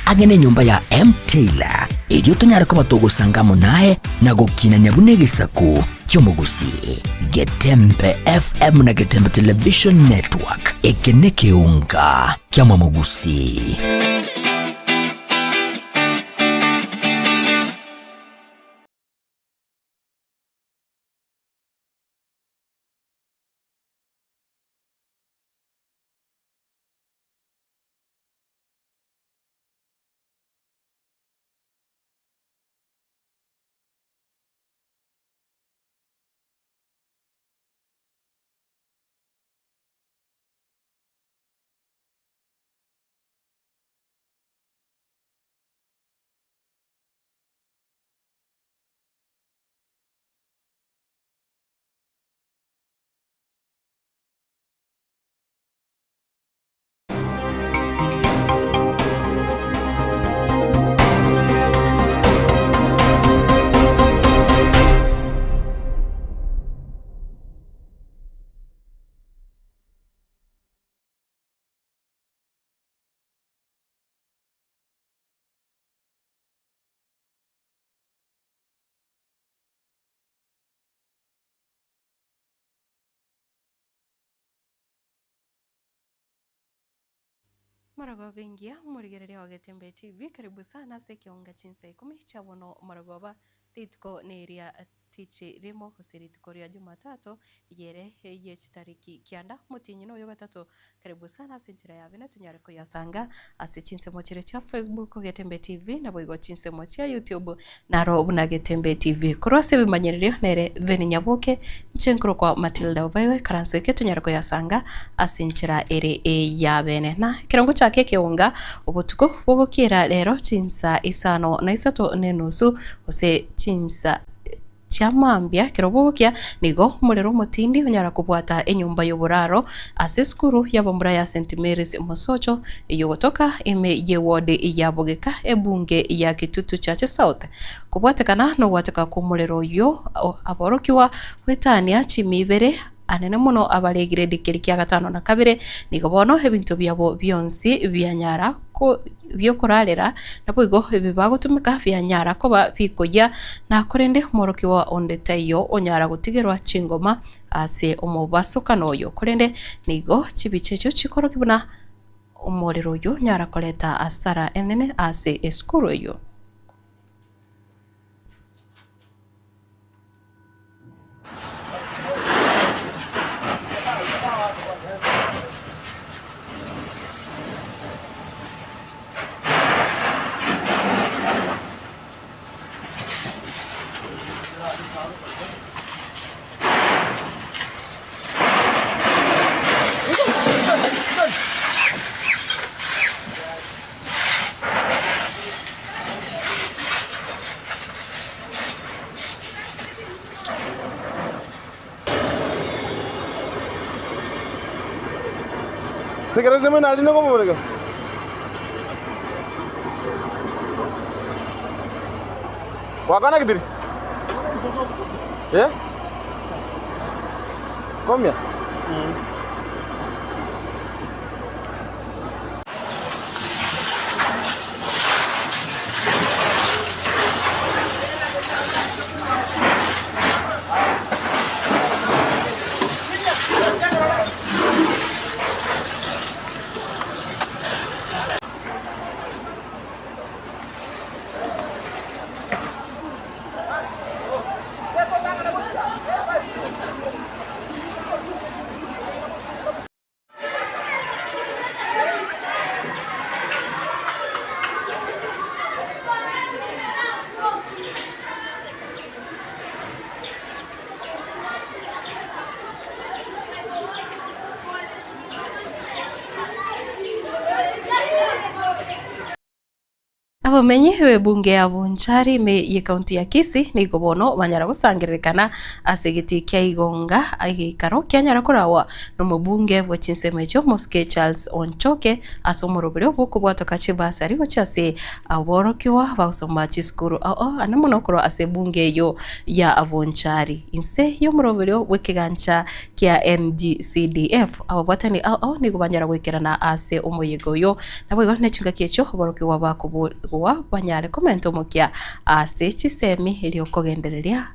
ang'e nenyomba ya M. Taylor, erio tonyare koba togosanga amo naye na gokinania buna egesaku ki'omogusii. Getembe FM na Getembe Television Network, eke nekeunga ki'amamogusii. Morogoba engiya, omorigereria o Getembe TV, karibu sana ase ekeonga chinsa ikomi chia bono morogoba, rituko neria tichi rimo gose rituko ria Jumatatu eyere ye chitariki kianda omotienyi noyo gatato, karibu sana ase enchera ya bene tonyare koyasanga ase chinsemo chiria chia Facebook Getembe TV naboigo chinsemo chia YouTube Naro buna Getembe TV. Korwa ase ebimanyererio nere Veni Nyaboke, inche nkorokwa Matilda Obaigwe, ikaranso eke tonyare koyasanga ase enchera ere eyabene. Na ekero ngochaka ekeunga obotuko bogokiera rero chinsa isano na isato na enusu gose chinsa chia mambia ekero bogokia nigo omorero omotindi onyara kobwata enyomba y'oboraro ase esukuru y'abamura ya St Mary's Mosocho eyogotoka ime y'eward ya Bogeka ebunge ya Kitutu Chache South. Kobwatekana nogwateka kw'omorero oyio aborokigwa goetania chimi ibere anene mono abare egrade keria kia gatano na kabere, nigo bono ebinto biabo bionsi bianyara biokorarera, naboigo ebi bagotumeka bianyara koba bikoyia, na korende omworokigwa onde taiyo onyara gotigerwa chingoma ase omobasokano oyo. Korende nigo chibicha echio chikorokia buna omorero oyio onyara koreta asara enene ase esukuru eyio. Sekere seme nari nokomoboreka. Wakana kitiri? Eh? Komia? Abamenyi b'ebunge ya Bonchari ime y'ecounty ya Kisii nigo bono banyara gosangererekana ase egetii kia Igonga egeikaro kianyara koragwa nomobunge bwe chinsemo echio Mosike Charles Onchoke ase omoroberio bw'okobwatoka chibasari gochia ase aborokigwa bagosoma chisukuru ao ane mono korwa ase ebunge eyio ya Bonchari inse y'omoroberio bw'ekegancha kia NGCDF. Ababwatani ao ao nigo banyara goikerana ase omoyega oyo Naboigo ne chingaki echio aborokigwa bakoborigwa banyare komenta omokia ase chisemi erio kogendereria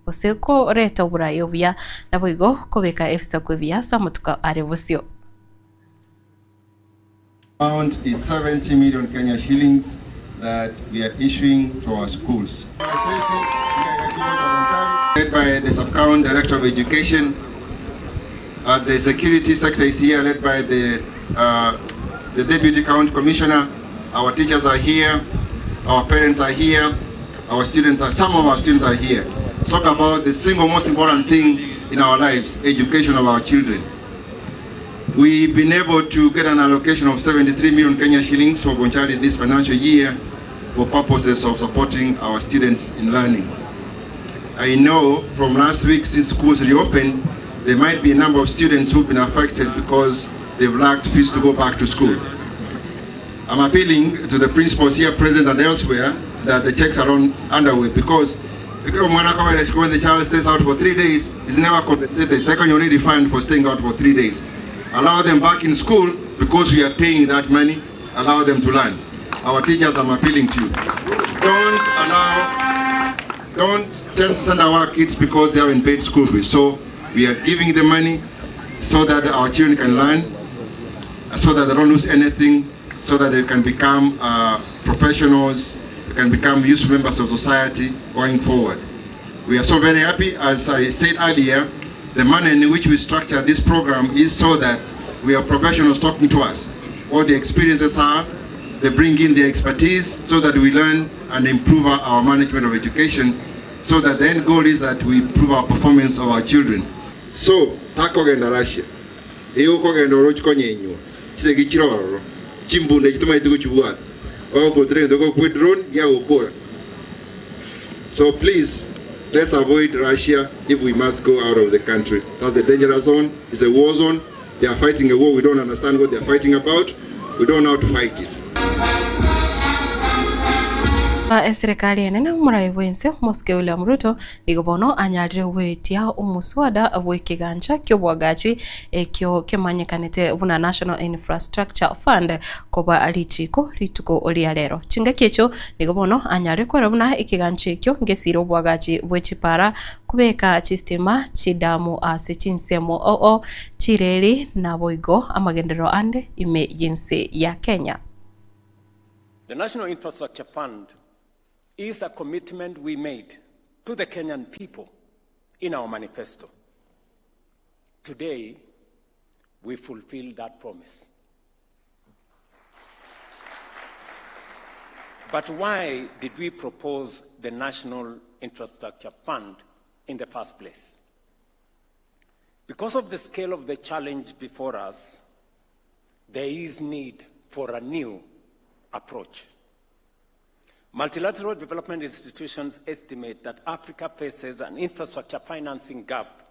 gose koreta oboraai obuya, naboigo kobeka ebisaku ebiya ase amatuko are bosio. Amount is 70 million Kenya shillings that we are issuing to our schools. Led by the Sub-County Director of Education, uh, the security sector is here led by the, uh, the Deputy County Commissioner. Our teachers are here, our parents are here, our students are, some of our students are here. Talk about the single most important thing in our lives, education of our children. We've been able to get an allocation of 73 million Kenya shillings for Bonchari this financial year for purposes of supporting our students in learning. I know from last week since schools reopened, there might be a number of students who've been affected because they've lacked fees to go back to school. I'm appealing to the principals here present and elsewhere that the checks are on underway because when the child stays out for 3 days, is never compensated. They can only refund for staying out for 3 days. Allow them back in school because we are paying that money. Allow them to learn. Our teachers, I'm appealing to you. Don't allow, don't just send our kids because they haven't paid school fees. So we are giving the money so that our children can learn, so that they don't lose anything, so that they can become uh, professionals, they can become useful members of society going forward. We are so very happy, as I said earlier, the manner in which we structure this program is so that we have professionals talking to us, what the experiences are, they bring in their expertise so that we learn and improve our management of education, so that the end goal is that we improve our performance of our children. So, takogenda Russia, igo okogenda oroche konyenywa, chisegi chire ororo, chimbunda echi tomaeti gochibwata, bagokorutera egento gokwa edrone giagokora. So please, let's avoid Russia if we must go out of the country. That's a dangerous zone, it's a war zone. They are fighting a war, we don't understand what they are fighting about, we don't know how to fight it. Eserekari enene omorai bw'ense Omosike William Ruto nigo bono anyarire goetia omoswada bw'ekegancha ki'oboagachi ekio kemanyekanete buna National Infrastructure Fund koba richiko rituko ria rero. Chingaki echio nigo bono anyarire kwerora buna ekegancha ekio ngesire oboagachi bwe chipara, kobeka chistima, chidamu ase chinsemo oo chireri naboigo amagenderero ande ime y'ense ya Kenya. The National Infrastructure Fund is a commitment we made to the Kenyan people in our manifesto. Today, we fulfill that promise. But why did we propose the National Infrastructure Fund in the first place? Because of the scale of the challenge before us, there is need for a new approach. Multilateral development institutions estimate that Africa faces an infrastructure financing gap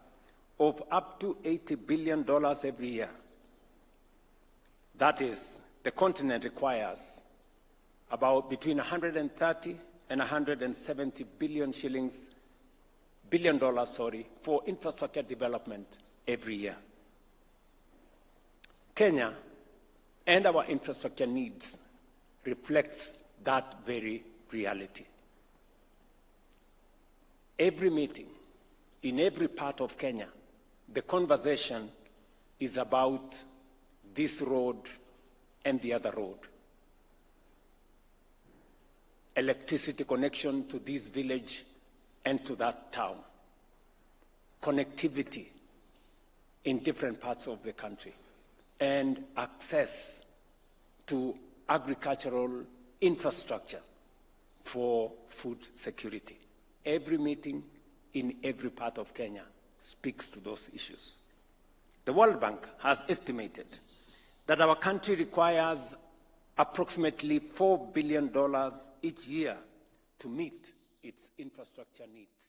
of up to $80 billion every year. That is, the continent requires about between 130 and 170 billion shillings, billion dollars, sorry, for infrastructure development every year. Kenya and our infrastructure needs reflects that very reality. Every meeting in every part of Kenya, the conversation is about this road and the other road. Electricity connection to this village and to that town. Connectivity in different parts of the country and access to agricultural infrastructure for food security. Every meeting in every part of Kenya speaks to those issues. The World Bank has estimated that our country requires approximately $4 billion each year to meet its infrastructure needs.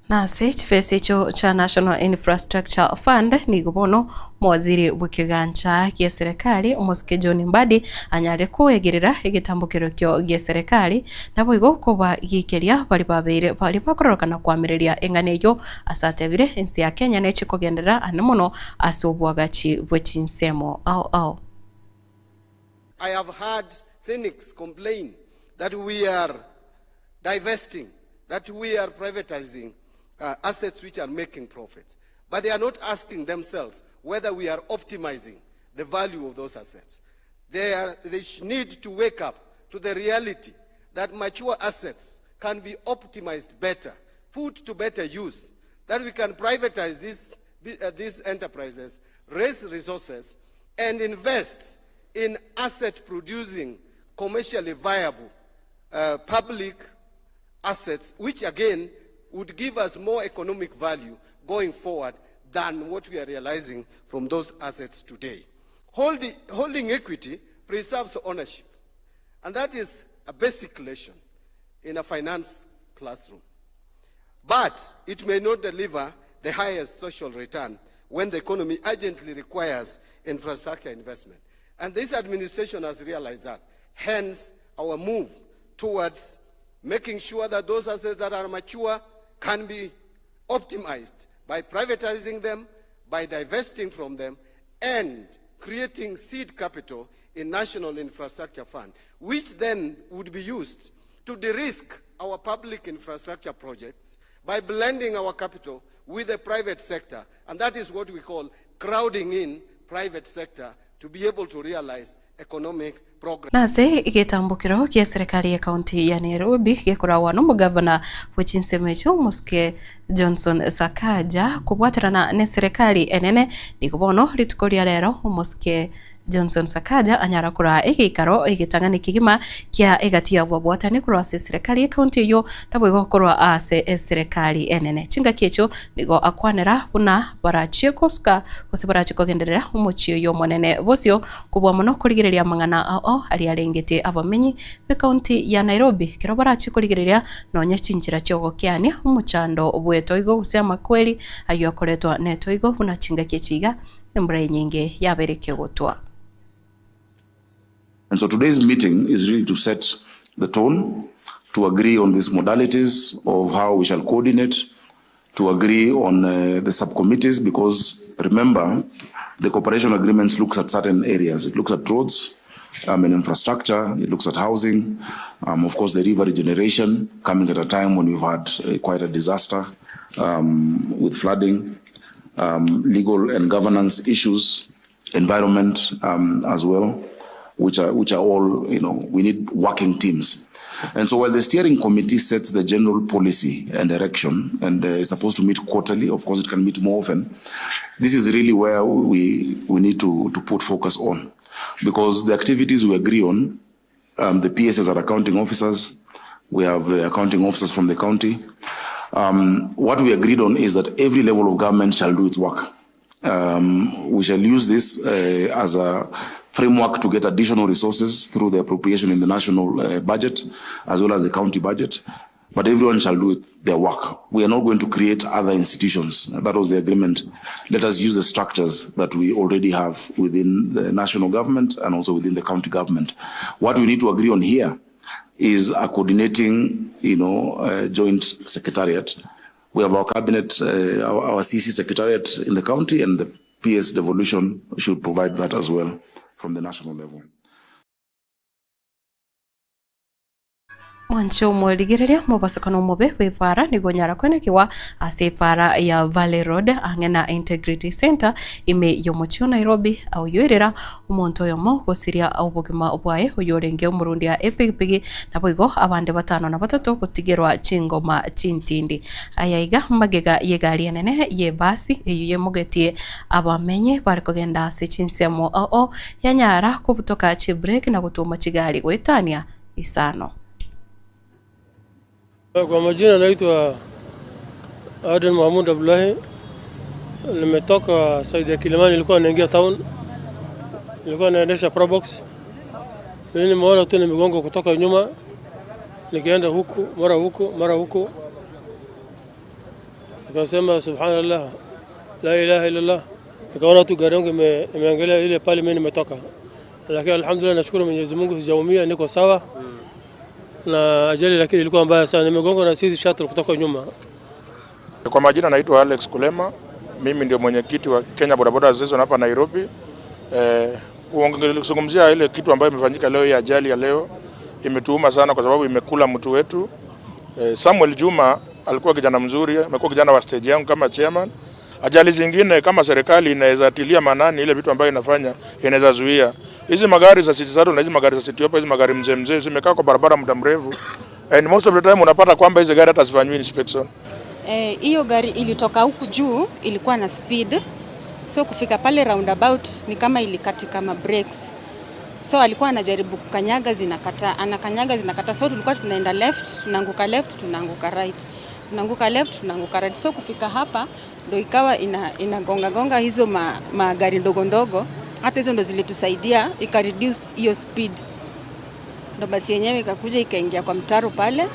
Na ase chibesa echio chia National Infrastructure Fund nigo bono omowaziri bw'ekegancha gi'eserekari omosike John Mbadi anyare koegerera egetambokero ekio gi'eserekari naboigo kobagiikeria baria babeire baria bakororokana koamereria eng'ana eyio ase atebire ense ya Kenya neche kogenderera ande mono ase obwagachi bwe chinsemo ao ao. I have heard cynics complain that we are divesting, that we are privatizing uh, assets which are making profits. But they are not asking themselves whether we are optimizing the value of those assets. They, are, they need to wake up to the reality that mature assets can be optimized better, put to better use, that we can privatize these, uh, these enterprises, raise resources, and invest in asset producing, commercially viable uh, public assets, which again would give us more economic value going forward than what we are realizing from those assets today. Holding, holding equity preserves ownership, and that is a basic lesson in a finance classroom. But it may not deliver the highest social return when the economy urgently requires infrastructure investment. And this administration has realized that. Hence, our move towards making sure that those assets that are mature can be optimized by privatizing them, by divesting from them, and creating seed capital in National Infrastructure Fund, which then would be used to de-risk our public infrastructure projects by blending our capital with the private sector. And that is what we call crowding in private sector to be able to realize economic progress. Nase egetambokero kia serikali ya kaunti ya Nairobi gekoragwa nomogavana bwe chinsemo echio omosike Johnson Sakaja kobwaterana ne serikali enene nigo bono rituko ria rero omosike Johnson Sakaja anyara koraa egeikaro egetang'ani kegima kia egati ya bwabwatani korwa ase eserekari ekaunti eywo naboigo korwa ase eserekari enene. Chingaki echio nigo akwanera buna barachie gosuka gose barachie kogenderera omochie oyo omonene bosio kobua mono korigereria amang'ana ao aria arengetie abamenyi b'ekaunti ya Nairobi ekero barachie korigereria nonye chinchera chiogokeania omochando bw'etoigo gose amakweri aywo akoretwa na etoigo buna chingaki echi iga embura enyinge yabeire kegotwa. And so today's meeting is really to set the tone, to agree on these modalities of how we shall coordinate, to agree on uh, the subcommittees, because remember, the cooperation agreements looks at certain areas. It looks at roads um, and infrastructure, it looks at housing, um, of course, the river regeneration coming at a time when we've had uh, quite a disaster um, with flooding, um, legal and governance issues, environment um, as well, which are, which are all, you know, we need working teams. And so while the steering committee sets the general policy and direction and uh, is supposed to meet quarterly, of course it can meet more often, this is really where we, we need to, to put focus on. Because the activities we agree on, um, the PSs are accounting officers, we have uh, accounting officers from the county. Um, what we agreed on is that every level of government shall do its work. Um, we shall use this uh, as a framework to get additional resources through the appropriation in the national uh, budget as well as the county budget. But everyone shall do it, their work. We are not going to create other institutions. That was the agreement. Let us use the structures that we already have within the national government and also within the county government. What we need to agree on here is a coordinating, you know, uh, joint secretariat. We have our cabinet, uh, our, our CC secretariat in the county, and the PS devolution should provide that as well from the national level. Mwanche omorigereria omobasokano omobe bw'epara nigo onyara kwenekiwa ase epara ya Valley Road ang'e na Integrity Centre ime y'omochie o Nairobi aoyoirera omonto oyomo gosiria obogima bwaye oyorenge omorundia epigipigi naboigo abande batano na batato gotigerwa chingoma chintindi. Aya iga magega y'egari enene y'ebasi eyio yemogetie abamenyi bare kogenda ase chinsemo ao yanyara kobutoka chibreki na gotuma chigari goetania isano. Kwa majina naitwa Aden Mahmud Abdullahi, nimetoka side ya Kilimani, nilikuwa naingia town. Nilikuwa naendesha Probox. Mimi nimeona tu nimegonga kutoka nyuma, nikaenda huku mara huku mara huku, nikasema subhanallah, la ilaha illallah. Nikaona tu gari yangu ime, imeangalia ile pale mimi nimetoka, lakini alhamdulillah, nashukuru Mwenyezi Mungu sijaumia, niko sawa na ajali, lakini ilikuwa mbaya sana, nimegonga na City Shuttle kutoka nyuma. Kwa majina naitwa Alex Kulema, mimi ndio mwenyekiti wa Kenya Bodaboda Association hapa Nairobi. Eh, kuzungumzia ile kitu ambayo imefanyika leo ya ajali ya leo imetuuma sana kwa sababu imekula mtu wetu. Eh, Samuel Juma alikuwa kijana mzuri, amekuwa kijana wa stage yangu kama chairman. Ajali zingine kama serikali inaweza tilia maanani ile vitu ambayo inafanya inaweza zuia hizi magari za City Shuttle na hizi magari za City Hoppa, hizi magari mzee mzee zimekaa kwa barabara muda mrefu, and most of the time unapata kwamba hizi gari hata hazifanyiwi inspection. Hiyo gari ilitoka huku juu ilikuwa na speed, so kufika pale roundabout ni kama ilikatika ma brakes, so alikuwa anajaribu kukanyaga zinakataa, anakanyaga zinakataa, so tulikuwa tunaenda left, tunaanguka left, tunaanguka right, tunaanguka left, tunaanguka right. So kufika hapa ndo ikawa ina, inagonga gonga hizo ma, magari ndogo ndogo, hata hizo ndo zilitusaidia ika reduce hiyo speed, ndo basi yenyewe ikakuja ikaingia kwa mtaro pale,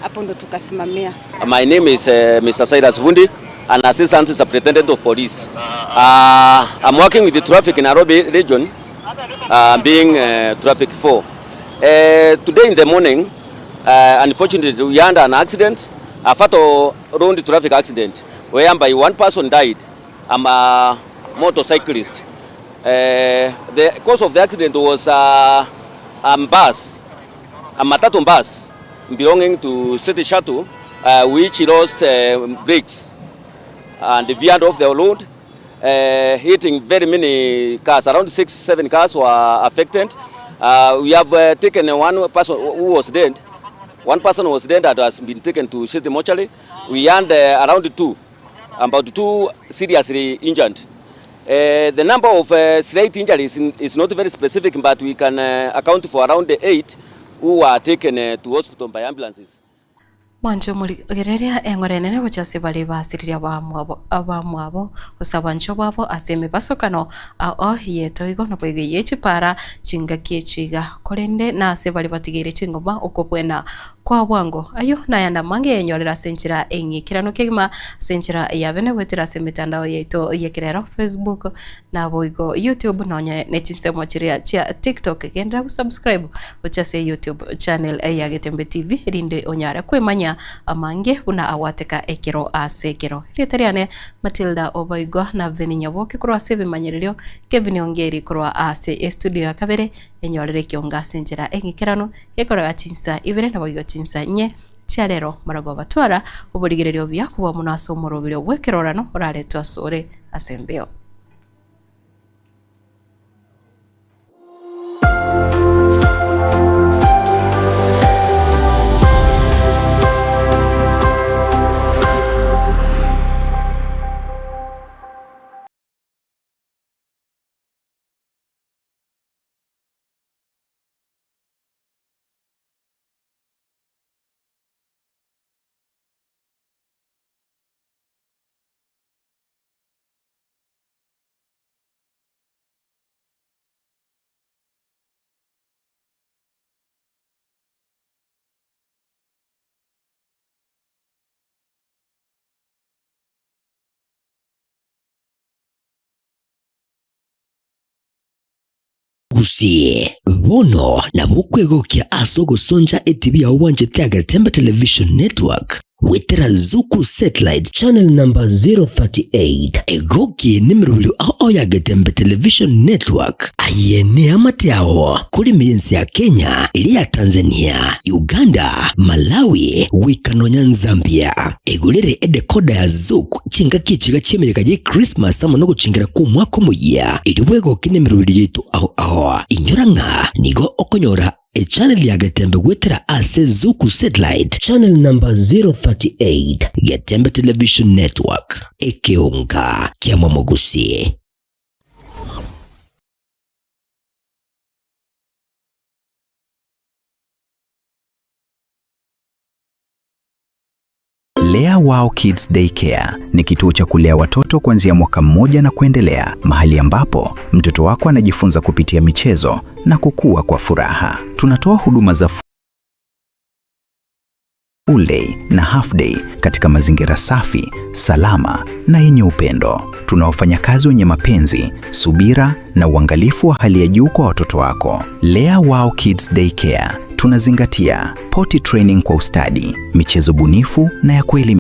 hapo ndo tukasimamia. My name is Mr. Cyrus Wundi, an assistant superintendent of police. I'm working with the traffic in Nairobi region, being traffic 4. Today in the morning, unfortunately, we had an accident, a fatal road traffic accident, whereby one person died. I'm a motorcyclist. The cause of the accident was a bus, a matatu bus belonging to City Shuttle, which lost brakes and veered off the road, hitting very many cars. Around 6, 7 cars were affected. We have taken one person who was dead. One person was dead that has been taken to City Mortuary. We had around 2, about 2 seriously injured. The number of slight injuries is not very specific, but we can account for around 8 who were taken to hospital by ambulances. Mwanche omorigereria eng'ora enene gochia ase baria basiririe abamwabo abamwabo gose abanchwa babo ase emebasokano ao yetoigo naboigo ye chipara chingaki echi iga korende na ase baria batigeire chingoma okobwena kwa bwango. Ayio nayande amange yenyorera ase enchera eng'ikeranu kegima ase enchera ya bene goetera ase emetandao yaito y'ekerero Facebook naboigo YouTube nonye ne chinsemo chiria chia TikTok. Genderera gosubscribe gochia ase YouTube channel ya Getembe TV erinde onyare kwemanya amange buna agwateka ekero ase ekero. Erieta riane Matilda Obaigwa na Veni Nyaboke korwa ase ebimanyererio Kevin Ongeri korwa ase estudio ya kabere enyorere ekionga ase enchera eng'ikeranu gekorega chinsa ibere naboigo chinsa inye chia rero maragoba twara oborigererio obuya kobua mono ase omoroberio bw'ekerorano oraretwe asore ase embeo. Gusii, bono nabo okwegokia ase ogosoncha etibi yao bwanchete ya Getembe Television Network goetera Zuku Satellite channel number 038. Egokie nemerobio ao ao ya Getembe Television Network. Aye neamate ao kore ense ya Kenya, eria ya Tanzania, Uganda, Malawi, goika nonya Zambia. Egorere edecoder ya Zuku chingaki echiga chi'emeyega ye Christmas amo nogochingera kw'omwaka omoyia, erio bwegokie nemerobio yaito ao ao. Inyora ng'a nigo okonyora echannel ya Getembe goetera ase Zuku Satellite channel number 038, Getembe Television Network, ekeonga kia Momogusi. Lea Wow Kids Daycare ni kituo cha kulea watoto kuanzia mwaka mmoja na kuendelea, mahali ambapo mtoto wako anajifunza kupitia michezo na kukua kwa furaha. Tunatoa huduma za full day na half day katika mazingira safi, salama na yenye upendo. Tuna wafanyakazi wenye mapenzi, subira na uangalifu wa hali ya juu kwa watoto wako. Lea Wow Kids Daycare tunazingatia potty training kwa ustadi, michezo bunifu na ya kuelimisha.